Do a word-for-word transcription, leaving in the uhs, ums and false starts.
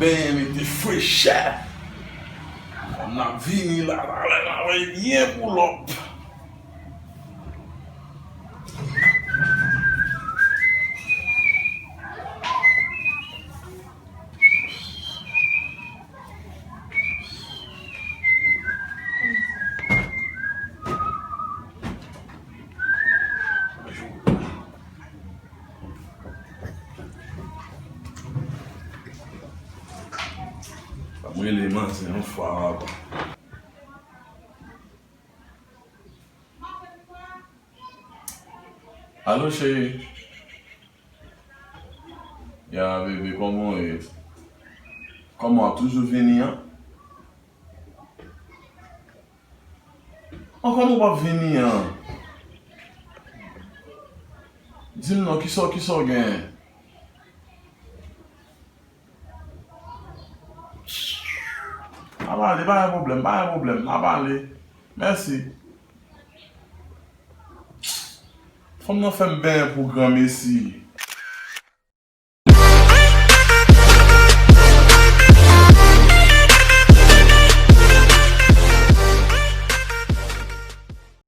Benyen mete frechè. Fanm nan ap vini la, talè n a wè byen pou lòp. Sa mwen rele manzè yon fwa, papa. Alo, cheri. Ya, bebe, kòman w ye? Kòman w ap toujou vini an? An, kòman w p ap vini an? Di m non, kisa w, kisa w genyen? M ap ale, pa gen pwoblèm, pa gen pwoblèm, m ap ale. Mèsi. Fanm nan fè m benyen pou granmesi.